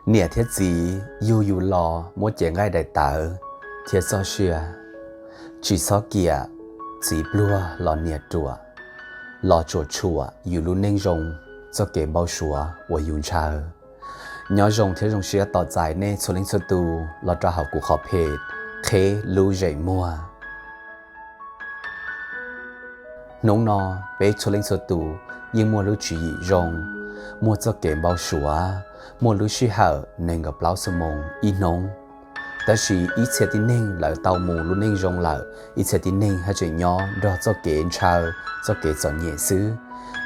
Niam thiab txiv yug yus los muab cev nqaij daim tawv thiab txoj sia. Tsis txhob kiam txiv pluag los niam ruam, los tsuam tshuam yus lub neej zoo, txoj kev npau suav uas yus ntshaw. Nyob zoo thiab zoo siab tos txais nej txhua leej txhua tus los rau hauv kuv qhov page Qheb Lub Zeem Muag. Hnub no peb txhua leej txhua tus yeej muaj lub tswv yim zoo, muaj txoj kev npau suav, muaj lub sij hawm nees nkaum plaub xuab moos ib hnub. Tab sis ib txhia tib neeg lawv tau mus lub neej zoo lawm, ib txhia tib neeg haj tseem nyob nrog txoj kev ntshaw, txoj kev txom nyem xwb.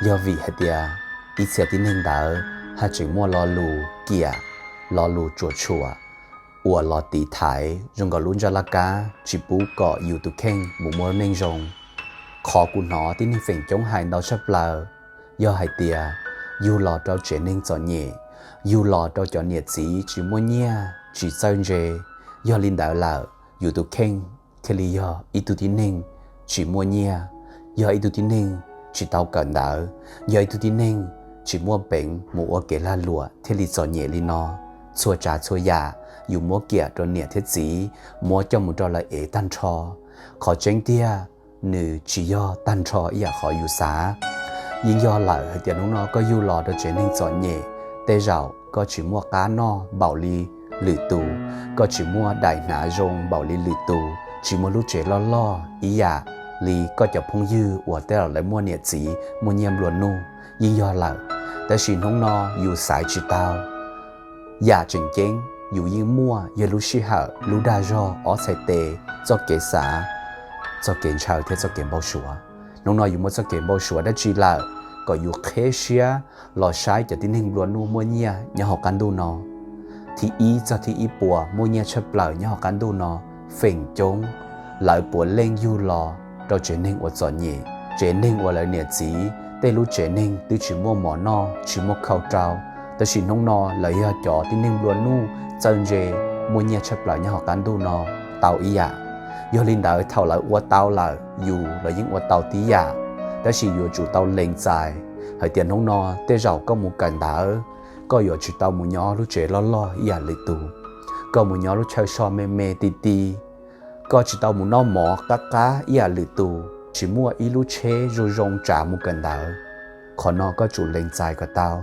Yog vim hais tias ib txhia tib neeg ntawd haj tseem muaj lo lus kiam, lo lus tsuam tshuam uas los tiv thaiv zoo nkaus lub ntsaj laj kab tsis pub kom yus tus kheej mus muaj lub neej zoo. Qhov kuv hnov tib neeg feem coob hais ntau tshaj plaws yog hais tias yug los rau tsev neeg txom nyem, yug los rau cov niam txiv tsis muaj nyiaj tsis txawj ntse. Yog li ntawd lawm, yus tus kheej thiaj li yog ib tug tib neeg tsis muaj nyiaj, yog ib tug tib neeg tsis tau kawm ntawv, yog ib tug tib neeg tsis muaj peev mus ua kev lag luam thiaj li txom nyem li no. Txhua tsav txhua yam yus muab kiam rau niam thiab txiv, muab coj mus rau lawv ev tag nrho. Qhov tseeb tiag, nws tsis yog tag nrho ib yam qhov yus xav. Yeej yog lawm hais tias hnub no koj yug los rau tsev neeg txom nyem, tej zaum koj tsis muaj qab noj npaum li lwm tus, koj tsis muaj daim hnav zoo npaum li lwm tus, tsis muaj lub tsev loj loj ib yam li koj cov phooj ywg uas tej zaum lawv muaj niam txiv muaj nyiaj nplua nuj. Yeej yog lawm, tab sis hnub no yus xaiv tsis tau. Yam tseem ceeb yus yeej muaj yog lub sij hawm, lub dag zog, ob txhais tes, txoj kev xav, txoj kev ntshaw thiab txoj kev npau suav. Hnub no yus muaj txoj kev npau suav dab tsi lawm, kom yus qheb siab los saib cov tib neeg nplua nuj muaj nyiaj nyob hauv qab ntuj no. Thib ib txog thib ib puas muaj nyiaj tshaj plaws nyob hauv qab ntuj no, feem coob lawv puav leej yug los rau tsev neeg uas txom nyem, tsev neeg uas lawv niam txiv tej lub tsev neeg twb tsis muaj mov noj, tsis muaj khau rau, tab sis hnub no lawv yog cov tib neeg nplua nuj txawj ntse, muaj nyiaj tshaj plaws nyob hauv qab ntuj no tau ib yam. Yog li ntawd thaum lawv ua tau lawm, yus los yeej ua tau tib yam, tab sis yuav tsum tau lees txais hais tias hnub no tej zaum koj mus kawm ntawv, koj yuav tsis tau mus nyob lub tsev loj loj ib yam lwm tus, koj mus nyob lub chaw so me me ti ti, koj tsis tau mus noj mov qab qab ib yam lwm tus, tsis muaj ib lub tsheb zoo zoo tsav mus kawm ntawv. Qhov no koj tsum lees txais kom tau,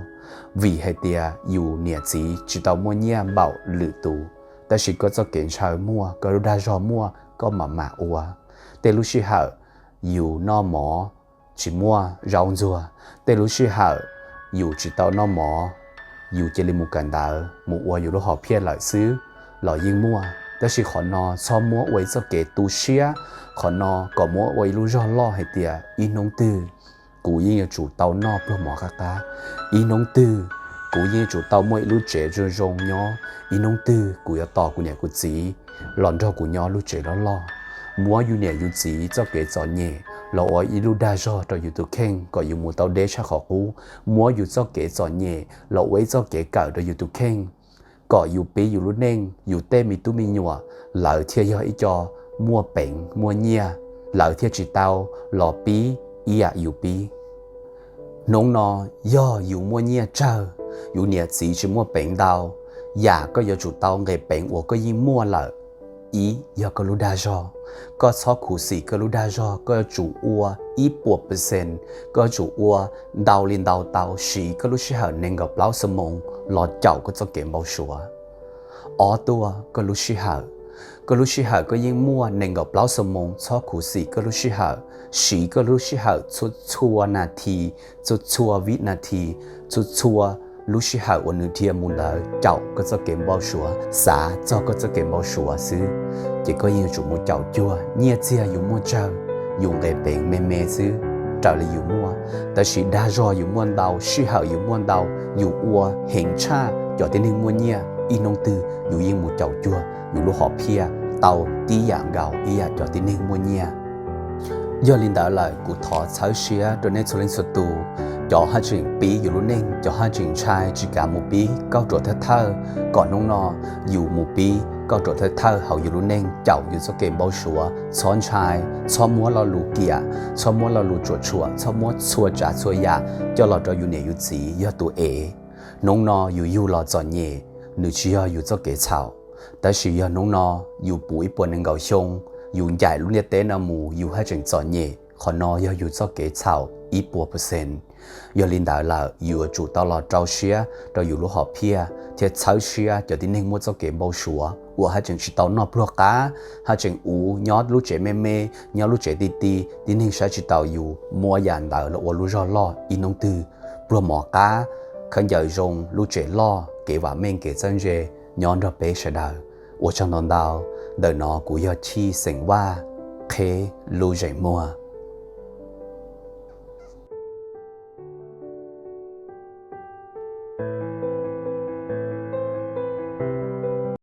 vim hais tias yus niam txiv tsis tau muaj nyiaj npaum lwm tus, tab sis koj txoj kev ntshaw muaj, koj lub dag zog muaj, koj mam mam ua. Tej lub sij hawm yus noj mov tsis muaj zaub ntxuag, tej lub sij hawm yus tsis tau noj mov, yus cia li mus kawm ntawv mus ua yus lub hom phiaj lawm xwb los yeej muaj. Tab sis qhov no txhob muab ua ib txoj kev tu siab, qhov no kom muab ua ib lub zog loj hais tias ib hnub twg kuv yeej yuav tsum tau noj pluag mov qab qab, ib hnub twg kuv yeej yuav tsum tau muaj ib lub tsev zoo zoo nyob, ib hnub twg kuv yuav tos kuv niam kuv txiv los nrog kuv nyob lub tsev loj loj. Muab yus niam yus txiv txoj kev txom nyem los ua ib lub dag zog rau yus tus kheej kom yus mus tau deb tshaj qhov qub. Muab yus txoj kev txom nyem los ua ib txoj kev kawm rau yus tus kheej, kom yus pib yus lub neej, yus tej me tub me nyuam lawv thiaj yog ib co muaj peev muaj nyiaj, lawv thiaj tsis tau los pib ib yam yus pib. Hnub no yog yus muaj nyiaj tsawg, yus niam txiv tsis muaj peev ntau, yam koj yuav tsum tau nqis peev uas koj yeej muaj lawm, ib yog koj lub dag zog. Koj txhob khuv xim koj lub dag zog, koj yuav tsum ua ib puas percent, koj yuav tsum ua ntau li ntau tau, siv koj lub sij hawm nees nkaum plaub xuab moos los caum koj txoj kev npau suav. Ob tuaj koj lub sij hawm. Koj lub sij hawm koj yeej muaj nees nkaum plaub xuab moos, txhob khuv xim koj lub sij hawm, siv koj lub sij hawm txhua txhua nas this, txhua txhua vib nas this, txhua txhua lub sij hawm uas nws dhia mus ntawd caum koj txoj kev npau suav, xav txog koj txoj kev npau suav xwb, ces koj yeej yuav tsum mus caum cuag. Nyiaj txiag yus muaj tsawg, yus nqis peev me me xwb, raws li yus muaj. Tab sis dag zog yus muaj ntau, sij hawm yus muaj ntau, yus ua heev tshaj cov tib neeg muaj nyiaj, ib hnub twg yus yeej mus caum cuag yus lub hom phiaj tau tib yam nkaus ib yam cov tib neeg muaj nyiaj. Yog li ntawd lawm, kuv thov txhawb siab rau nej txhua leej txhua tus, cov haj tseem pib yus lub neej, cov haj tseem ntshai tsis kav mus pib kauj ruam thawj thawj, kom hnub no yus mus pib kauj ruam thawj thawj hauv yus lub neej, caum yus txoj kev npau suav, txhob ntshai, txhob muab lo lus kiam, txhob muab lo lus tsuam tshuam, txhob muab txhua tsav txhua yam coj los rau yus niam yus txiv yog tus ev. Hnub no yus yug los txom nyem, Nws tsis yog yus txoj kev txhaum, tab sis yog hnub no yus puv ib puas nees nkaum xyoo, yus ncaim lub ntiaj teb no mus yus haj tseem txom nyem. Qhov no yog yus txoj kev txhaum ib puas percent. Yog li ntawd lawm yus yuav tsum tau los rau siab rau yus lub hom phiaj thiab txhawb siab cov tib neeg muaj txoj kev npau suav uas haj tseem tsis tau noj pluag qab, haj tseem uv nyob lub tsev me me, nyob lub tsev ti ti, tib neeg saib tsis taus yus, muab yam ntawd los ua lub zog loj, ib hnub twg pluag mov qab, khaub ncaws zoo, lub tsev loj, kev vam meej kev txawj ntse nyob nrog peb sawv daws. Ua tsaug ntau ntau. Ntawm no kuv yog Chij xeem Vaj, qheb lub zeem muag.